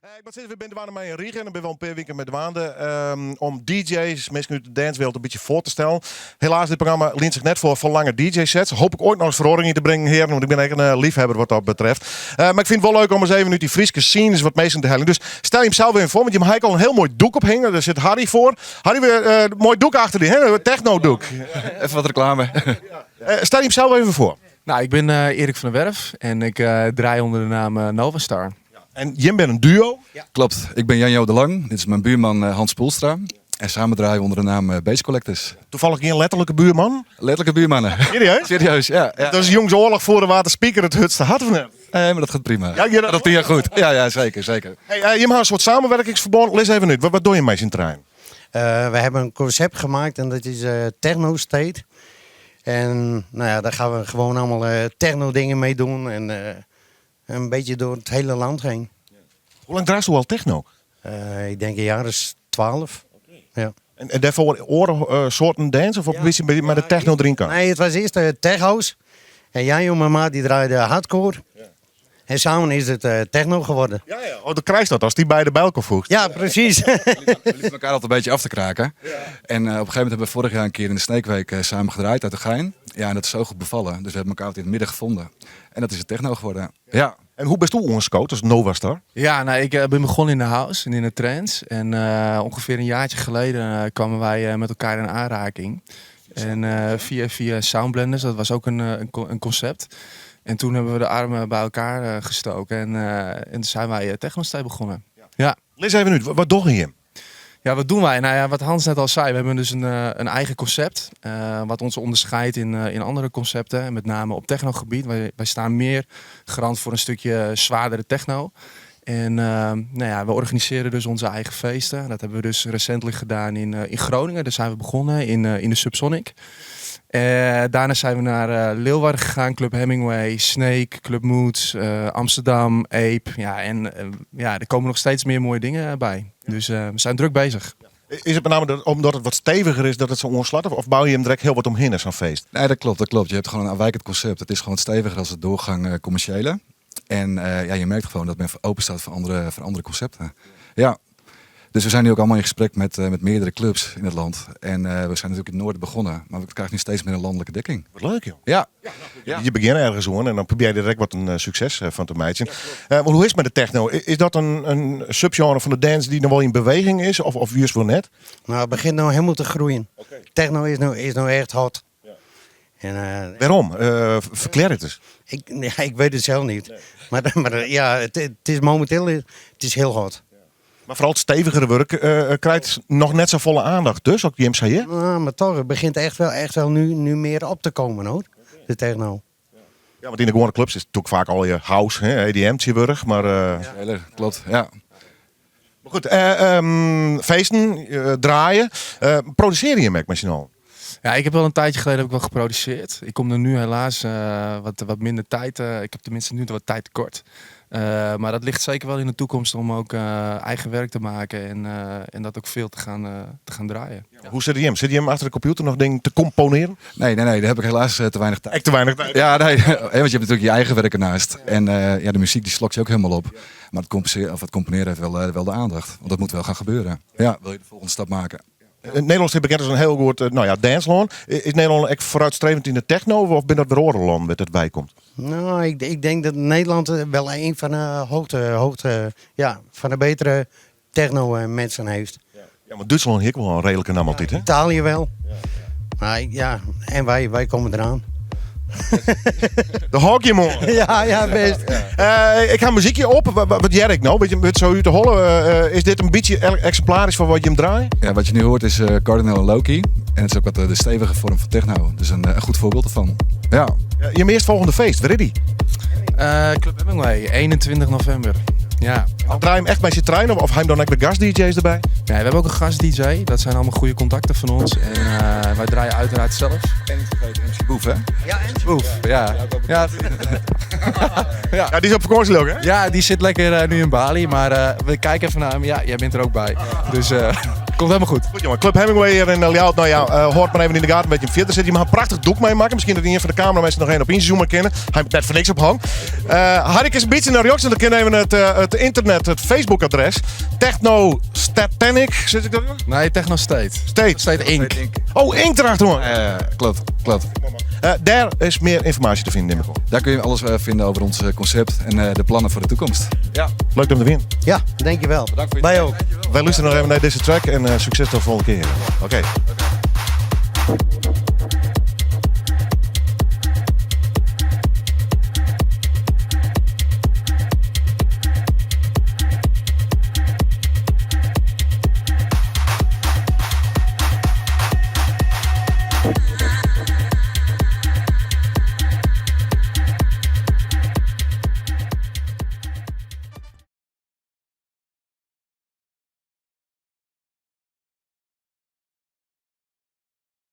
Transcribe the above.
Ik moat sizze, we binne dwaande mei in rige en dan binne we al in pear wiken mei dwaande om DJ's, minsken út de dancewereld in bytsje foar te stellen. Helaas, dit programma lient sich net foar lange DJ-sets. Hoop ik oait noch ris feroaring yn te bringen, hearen, want ik bin ek in leafhebber wat dat betreft. Mar ik fyn it wol leuk om ris even út dy Fryske scene ris wat minsken te heljen. Dus stel jimsels even foar, want jim ha ek al in hiel moai doek ophingd. Dêr sit Harry foar. Harry, moai doek achter dy, hè? Techno-doek. Even wat reklame. Stel jimsels even foar. Nou, ik bin Erik van der Werf en ik draai ûnder de naam Novastar. En jim binne in duo? Klopt, ik bin Jan Jo de Lang, dit is myn buorman Hans Poelstra. En samen draaie we ûnder de naam Bass Collectors. Tafallich gjin letterlike buorman? Letterlike buormannen. Serieus? Serieus, ja. ja. Dat is jûns oarloch foar wa't de speaker it hurdste hat of net? Nee, mar dat giet prima. Ja, ja, dat giet goed. Ja, ja, zeker, zeker. Hey, jim ha in soart samenwerkingsverbân. Lis even út, wat dogge jim mei syn trijen? We hebben een concept gemaakt en dat is Techno State. En nou ja, daar gaan we gewoon allemaal techno dingen mee doen. En een beetje door het hele land heen. Hoe lang draaisto al techno? Ik denk een jaar of 12. Ja. En dêrfoar oare soarten dance of op ja. mei de techno deryn kaam? Nee, it was earst tech house. En Jan mijn maat die draaide hardcore. Ja. En samen is het techno geworden. Ja. Oh, dan krijg je dat als die beide bij elkaar voegt. Ja, precies. We lieten elkaar altijd een beetje af te kraken. Ja. En op een gegeven moment hebben we vorig jaar een keer in de Sneekweek samen gedraaid uit de Gein. Ja, en dat is zo goed bevallen. Dus we hebben elkaar altijd in het midden gevonden. En dat is het techno geworden. Ja. En hoe bist do oanskood as Novastar? Ja, nou, ik ben begonnen in de house en in de trance. En ongeveer een jaartje geleden kwamen wij met elkaar in aanraking. En via Soundblenders, dat was ook een concept. En toen hebben we de armen bij elkaar gestoken en zijn wij Techno begonnen. Ja. Lis even út, wat dogge jim? Ja, wat doen wij? Nou ja, wat Hans net al zei, we hebben dus een eigen concept. Wat ons onderscheidt in andere concepten. En met name op technogebied. Wij staan meer garant voor een stukje zwaardere techno. En nou ja, we organiseren dus onze eigen feesten. Dat hebben we dus recentelijk gedaan in Groningen. Daar zijn we begonnen in de Subsonic. Daarna zijn we naar Leeuwarden gegaan, Club Hemingway, Sneek, Club Moods, Amsterdam, Ape. Ja, en ja, er komen nog steeds meer mooie dingen bij. Dus we zijn druk bezig. Is het met name omdat het wat steviger is dat het zo oanslut? Of bou je hem direct heel wat omheen in zo'n feest? Nee, dat klopt, dat klopt. Je hebt gewoon een afwijkend concept. Het is gewoon steviger als het doorgang commerciële. En ja, je merkt gewoon dat men open staat voor andere concepten. Ja. Dus we zijn nu ook allemaal in gesprek met meerdere clubs in het land. En we zijn natuurlijk in het noorden begonnen, maar we krijgen nu steeds meer een landelijke dekking. Wat leuk, joh. Ja. Ja. Je begint ergens hoor en dan probeer je direct wat een succes van te maken. Maar hoe is het met de techno? Is dat een subgenre van de dance die nog wel in beweging is? Of juist wel net? Nou, het begint nou helemaal te groeien. Techno is nou echt hot. En Waarom? Verklaar het eens. Ik, ja, ik weet het zelf niet. Nee. Maar ja, het is momenteel het is heel hot. Maar vooral het stevigere werk krijgt nog net zo volle aandacht. Dus ook die MCJ? Nou, maar toch, het begint echt wel nu meer op te komen hoor. De techno. Ja, want in de gewone clubs is het natuurlijk vaak al je house, hè, EDM-werk, maar Ja, klopt, ja. Maar goed, feesten, draaien. Produceer je hem misschien al? Ja, ik heb wel een tijdje geleden heb ik wel geproduceerd. Ik kom er nu helaas wat minder tijd. Ik heb tenminste nu wat tijd tekort. Maar dat ligt zeker wel in de toekomst om ook eigen werk te maken en dat ook veel te gaan draaien. Ja. Hoe zit je hem? Zit je hem achter de computer nog dingen te componeren? Nee, nee, nee, daar heb ik helaas te weinig tijd. Echt te weinig tijd? Ja, nee, want je hebt natuurlijk je eigen werk ernaast. En ja, de muziek die slokt je ook helemaal op. Maar het componeren heeft wel de aandacht. Want dat moet wel gaan gebeuren. Ja, wil je de volgende stap maken? Nederland is bekend als een heel goed dancelân. Is Nederland echt vooruitstrevend in de techno of ben dat weer oare lannen met het bijkomt? Nou, ik denk dat Nederland wel een van de hoogte, hoogte, ja, van de betere techno mensen heeft. Ja, maar Duitsland heeft wel een redelijke naam altijd, hè? Italië wel. Maar ja, en wij komen eraan. De hockey, man. Ja, ja, best. Ik ga een muziekje op. Wat jij ik nou? Weet je, het zo uit te hollen. Is dit een beetje exemplarisch van wat je hem draait? Ja, wat je nu hoort is Cardinal en Loki. En het is ook wat de stevige vorm van techno. Dus een goed voorbeeld ervan. Ja. Ja, je eerst volgende feest, waar is die? Club Hemingway, 21 november. Ja. Draai je hem echt bij zijn trein of hij hem dan ook met gast-D J's erbij? Nee, we hebben ook een gast-D J. Dat zijn allemaal goede contacten van ons. En wij draaien uiteraard zelf. En niet vergeten MC Boef, hè? Ja, MC Boef, ja. Ja. Ja. Ja, die is op vakantie ook, hè? Ja, die zit lekker nu in Bali. Maar we kijken even naar hem. Ja, jij bent er ook bij. Dus Goed. Komt helemaal goed. Goed jongen, Club Hemingway hier in Ljouwert. Nou ja, hâld mar even yn de gaten wêr't je fierder sitte. Je moatte in prachtich doek meimakke. Miskien dat ien fan de kameraminsken noch even op ynzoome kinne. Hy moat net foar niks op hang. Hark is in bytsje nei rjochts en dan kin even it internet, it Facebook-adres. Techno Statanic, sis ik dat goed? Nee, Techno State. State. State Inc. Oh, Inc erachteroan. Klopt, klopt. Dêr is mear ynformaasje te finen, nim ik oan. Daar kun je alles vinden over ons concept en de plannen voor de toekomst. Ja. Leuk om te winnen. Ja, dankjewel. Bedankt voor je Wij tijd. ook. Wij luisteren nog even naar deze track en succes tot de volgende keer. Oké. Oké.